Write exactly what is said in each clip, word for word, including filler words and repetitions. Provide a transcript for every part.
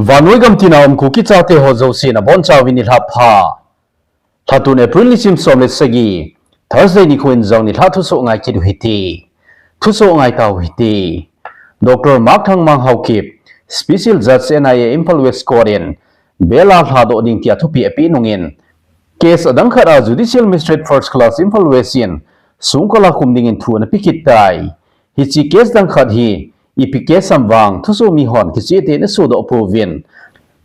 Vannoi gam tina um Kuki chate ho jouse nabonchauvin nilhah pha. Lhatun April nisim som le sagi, Thursday nikho in jong nilhah thusoh ngai kit u hite. Thusoh ngai tau hite. Doctor Mark Thangmang Haokip, Special Judge N I A Imphal West Court in bail a lhadoh ding tia thupeh apeh nungin, case adang khat a Judicial Magistrate First Class Imphal West in songkul a khum dingin thu ana pe kit tai. Hiche case dang khat hi ipi case ham vang thusomi hon kicheh tah in asodoh pouvin.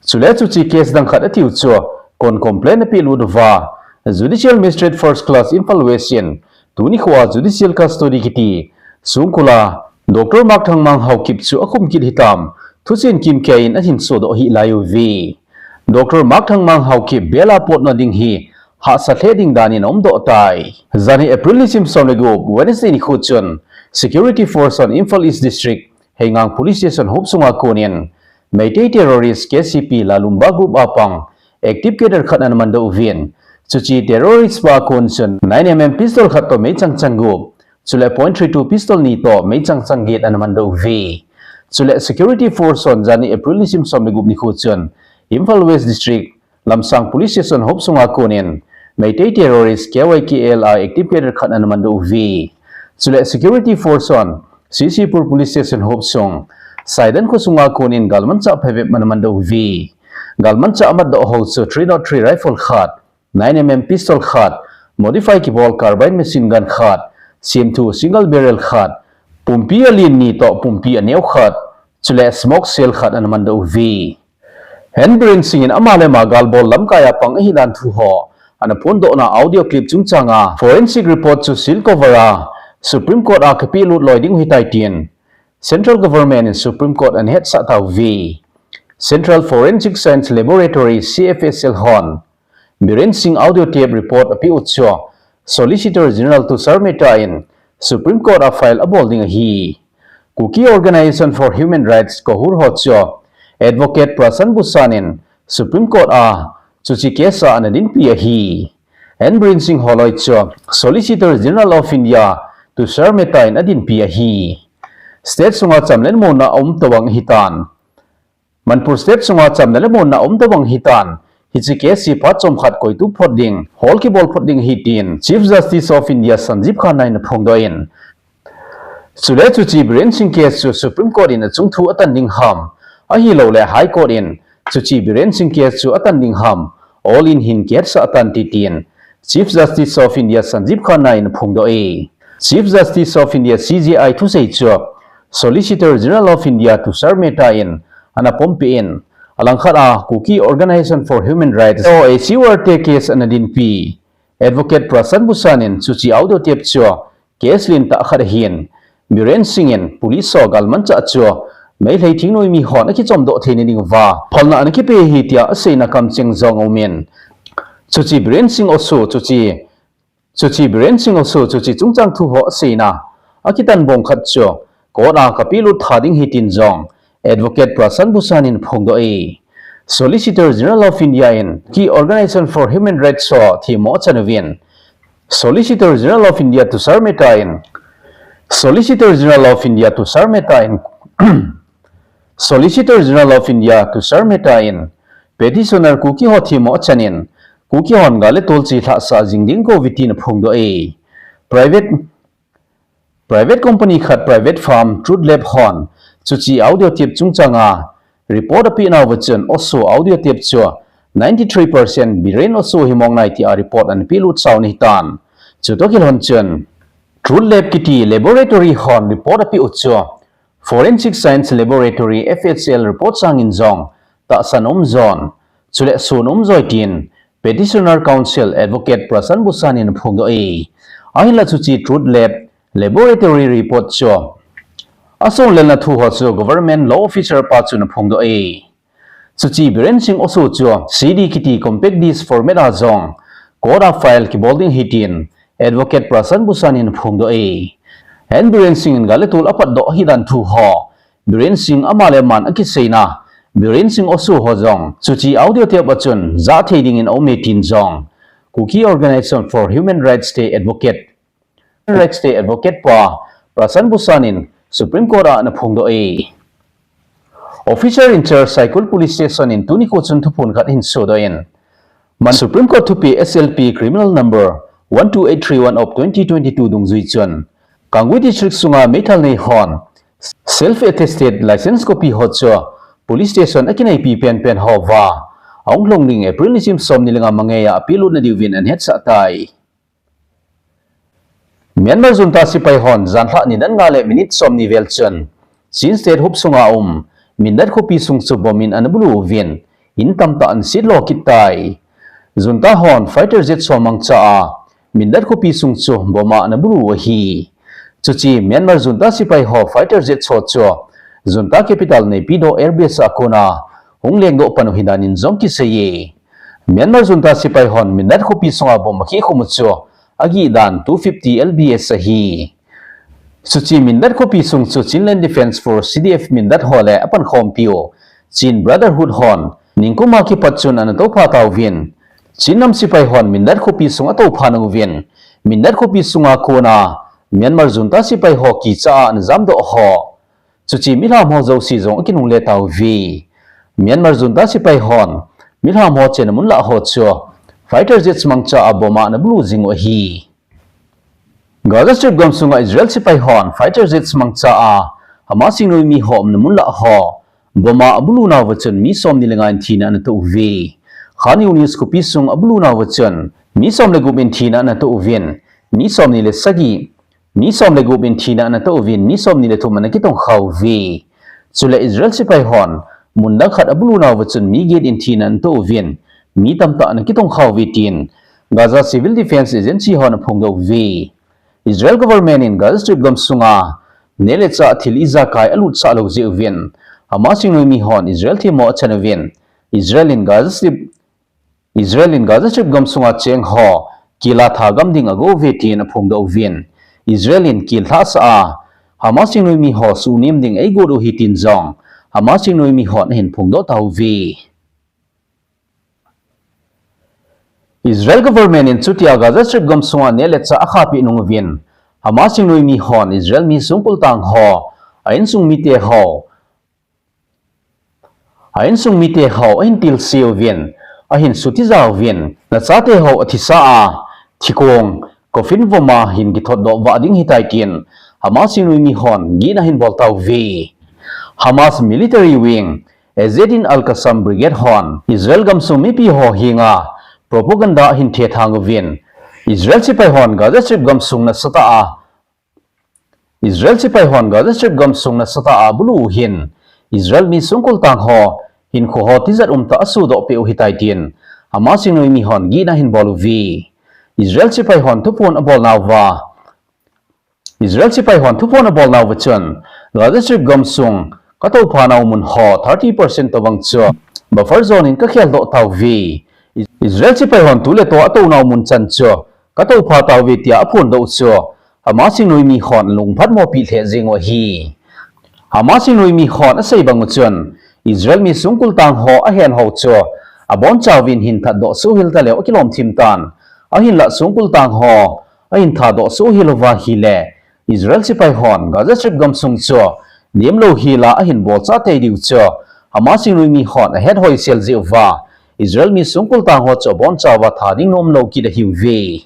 Chule chuche case dang khat atiu chu kon complaint apeh lut uva, Judicial Magistrate First Class Imphal West in tuni khoa judicial custody kiti songkul a Doctor Mark Thangmang Haokip chu akhum kit hitam, thuchen kimkei in ahin sodoh hih lai uve. Doctor Mark Thangmang Haokip bail a potna ding hi hahsa lheh ding dan in aumdoh tai. Janhi April nisim som le gup, Wednesday nikho chun Security Force hon Imphal East District, Heingang Police Station hop sunga konin Meitei terrorist K C P Lalumba group a pang active cadre khat ana mandoh uvin. Chuche terrorist pa a kon chun nine M M pistol khat toh meichang chang gup, chule point three two pistol ni toh meichang chang get ana mandoh uve. Chule Security Force hon janhi April nisim som le gup nikho chun Imphal West District, Lamsang Police Station hop sunga konin Meitei terrorist K Y K L a active cadre khat ana mandoh uve. Chule Security Force hon C C Pur Police Station hop sung, Saidan kho sunga konin galmanchah phabep ana mandoh uve. Galmanchah amatdoh ho chu three nought three rifle khat, nine M M pistol khat, modify kibol carbine machine gun khat, semthu single barrel khat, pumpi alen ni toh pumpi aneo khat, chule smoke shell khat ana mandoh uve. N Biren Singh in ama le ama galbol lamkai a pang ahi dan thu ho ana phondohna audio clip chungchang a forensic report chu seal cover a Supreme Court a kapeh lut loi ding u ahitai tin Central Government in Supreme Court ana hetsah tauve. Central Forensic Science Laboratory, C F S L hon Biren Singh audio tape report apeh u chu Solicitor General Tushar Mehta in Supreme Court a file abol ding ahi. Kuki Organization for Human Rights, KOHUR ho chu Advocate Prashant Bhushan in Supreme Court a chuche case a ana dinpi ahi. N Biren Singh holoi chu Solicitor General of India Tushar Mehta in adinpi ahi. State sunga cham le monna aum tobang ahitan. Manipur State sunga chamna le monna aum tobang ahitan. Hiche case hi phat chomkhat koitu phot ding, hol kibol phot ding ahi tin Chief Justice of India Sanjiv Khanna in aphongdoh in, chule chuche Biren Singh case chu Supreme Court in achung thu atan ding ham, ahilouleh High Court in chuche Biren Singh case chu atan ding ham, all in hin case atan tin Chief Justice of India Sanjiv Khanna in aphongdoh e. Chief Justice of India, C J I thusei chu Solicitor General of India Tushar Mehta in ana pompi in, alangkhat a Kuki Organization for Human Rights, O A C U R te case ana dinpi Advocate Prashant Bhushan in chuche audio tape chu case lentah khat ahin, Biren Singh in police ho galmanchah chu Meitei thingnoimi hon akichomdoh theina ding uva phalna ana kipe ahi tia aseina kamcheng jong aumin, chuche Biren Singh oso chuche Chuche Biren Singh oso chuche chungchang thu ho aseina akitan bong khat chu court a kapeh lut tha ding ahi tin jong Advocate Prashant Bhushan in aphongdoh e. Solicitor General of India in Kuki Organization for Human Rights ho themmo achan uvin, Solicitor General of India Tushar Mehta in Solicitor General of India Tushar Mehta in Solicitor General of India Tushar Mehta in petitioner Kuki ho themmo achan in, Kuki hon gal le tol chelhah sah jing ding kouve tin aphongdoh e. Private, private company khat, private firm Truth Lab hon chuche audio tape chungchang a report apeh nauva chun oso audio tape chu ninety three percent Biren oso himong nai tia report ana peh lut sau ahitan. Chutoh kilhon chun Truth Lab kiti laboratory hon report apeh u chu Forensic Science Laboratory, F S L report sangin jong tahsan aum jon, chule sun aum joi tin petitioner counsel Advocate Prashant Bhushan in aphongdoh e. Ahinlah chuche Truth Lab laboratory report chu asunglelna thu ho chu government law officer pa chun aphongdoh e. Chuche Biren Singh oso chu C D kiti compact disc format a jong court a file kibol ding ahi tin Advocate Prashant Bhushan in aphongdoh e. Hen Biren Singh in gal le tol apatdoh ahi dan thu ho, Biren Singh ama le aman akiseina, Biren Singh oso ho jong chuche audio tape a chun jah thei dingin aume tin jong Kuki Organization for Human Rights te advocate Rights te advocate pa Prashant Bhushan in Supreme Court a ana phongdoh e. Officer in charge Saikul Police Station in tuni kho chun thuphon khat ahin sodoh in, Man Supreme Court thupi S L P criminal number one two eight three one of twenty twenty-two dungjui chun, Kangpokpi District sunga meithal nei hon self attested license copy ho chu police station akineipi penpen hoa ahung lhung ding April nisim som ni le nga mangei a apellut nadiuvin ahin hetsah tai. Myanmar junta sepai hon janhi nidan nga le minute som ni vel chun Chin State huop sunga um Mindat khopi sung chu bomb in ana bulu uvin, in tamtah ana sitlo kit tai. Junta hon fighter jet ho mangcha a Mindat khopi sung chu bomb a ana bulu u ahi. Chuche Myanmar junta sepai ho fighter jet ho chu junta capital Naypyidaw Air Base a kona hung lengdoh pan u ahi danin jong akiseiye. Myanmar junta sepai hon Mindat khopi sunga bomb akhikhum u chu agih dan two fifty L B S ahi. Chuche Mindat khopi sung chu Chinland Defence Force, C D F Mindat ho le apankhompiu Chin Brotherhood hon ningkum a kipat chun ana toupha tauvin, Chin nam sepai hon Mindat khopi sung atoupha nauvin, Mindat khopi sunga kona Myanmar junta sepai ho kicha a ana jamdoh ho, chuche milham ho jouse jong akinungle tauve. Myanmar junta sepai hon milham ho chena mun lah ho chu fighter jets mangcha a bomb a ana bulu jing u ahi. Gaza Strip gamsunga Israel sepai hon fighter jets mangcha a Hamas singnoimi ho umna mun lah ho bomb a abulu nauva chun mi som ni le nga in thina ana toh uve. Khan Yunis khopi sung abulu nauva chun mi som le gup in thina ana toh uvin, mi som ni le sagi, mi som le gup in thina ana toh uvin, mi som ni le thum ana kitongkha uve. Chule Israel sepai hon mun dang khat abulu nauva chun mi get in thina ana toh uvin, mi tamtah ana kitongkha uve tin Gaza Civil Defence Agency hon aphongdoh uve. Israel government in Gaza Strip gamsunga neh le chah thil ijakai alutsah lou jeh uvin Hamas singnoimi hon Israel themmo achan uvin, Israel in Gaza Strip Israel in Gaza Strip gamsunga cheng ho kila thagam ding ago uve tin aphongdoh uvin, Israel in kil lhahsah a Hamas singnoimi ho suhnem ding eigot u ahi tin jong Hamas singnoimi hon ahin phongdoh tauve. Israel government in chutia Gaza Strip gamsunga neh le chah akhahpeh nung uvin, Hamas singnoimi hon Israel mi songkul tang ho, a insung mite ho, a insung mite ho ahin tilse uvin, ahin sutija uvin, nachate ho athisa a thikong coffin vom a hin kithotdoh vah ding ahitai tin Hamas singnoimi hon gihna ahin bol tauve. Hamas military wing Ezzeddin Al-Qassam Brigade hon Israel gamsung mipi ho henga propaganda ahin thethang uvin, Israel sepai hon Gaza Strip gamsung nasatah a Israel sepai hon Gaza Strip gamsung nasatah a abulu u hin Israel mi songkul tang ho hinkho ho tijat umtah asudoh peh u ahitai tin Hamas singnoimi hon gihna ahin bol uve. Israel sepai hon thuphon abol nauva Israel sepai hon thuphon abol nauva chun, Gaza Strip gamsung katoupha nau mun ho thirty percent tobang chu buffer zone in kakheldoh tauve. Israel sepai hon tuletua atou nau mun chan chu katoupha tauve tia aphondoh u chu Hamas singnoimi hon alungphatmopi lheh jeng u ahi. Hamas singnoimi hon asei bang u chun, Israel mi songkul tang ho ahen ho chu abonchauvin hin thatdoh sohel taleu akilom thim tan. Ahinlah songkul tang ho ahin thatdoh sohel uva ahile, Israel sepai hon Gaza Strip gamsung chu nemlou hela ahin bolchah tei diu chu Hamas singnoimi hon ahet hoisel jeh uva, Israel mi songkul tang ho chu abonchauva tha ding nomlou kit ahiuve.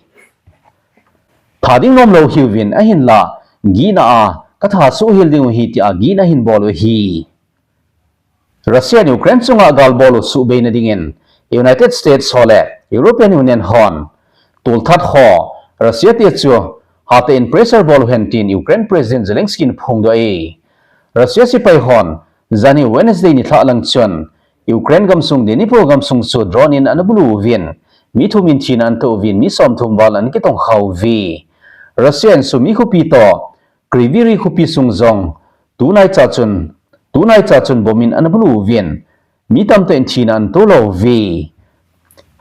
Tha ding nomlou ahiuvin ahinlah, gihna a katha sohel ding u ahi tia gihna ahin bol u ahi. Russia in Ukraine chunga gal bol u suhbeina dingin United States ho le European Union hon tolthat ho Russia te chu hatah in pressure bol u hen tin Ukraine President Zelensky in aphongdoh e. Russia sepai hon janhi Wednesday nilhah lang chun Ukraine gamsung Dnipro gamsung chu drone in ana bulu uvin, mi thum in thina ana toh uvin, mi somthum val ana kitongkha uve. Russia in Sumy khopi toh Kryvyi Rih khopi sung jong tunaicha chun, tunaicha chun bomb in ana bulu uvin, mi tamtah in thina ana tolou uve.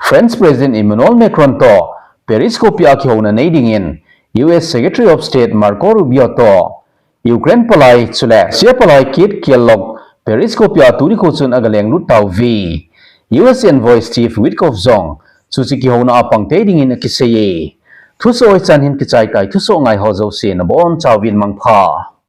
French President Emmanuel Macron toh Paris khopia kihouna nei dingin U S Secretary of State Marco Rubio toh Ukraine palai chule Russia palai Keith Kellogg Paris khopia tuni kho chun agalenglut tauve. U S Envoy Steve Witkoff jong chuche kihouna a pang tei dingin akiseiye. Thusoh hichan hin kichai tai, thusoh ngai ho jouse nabonchauvin mangpha.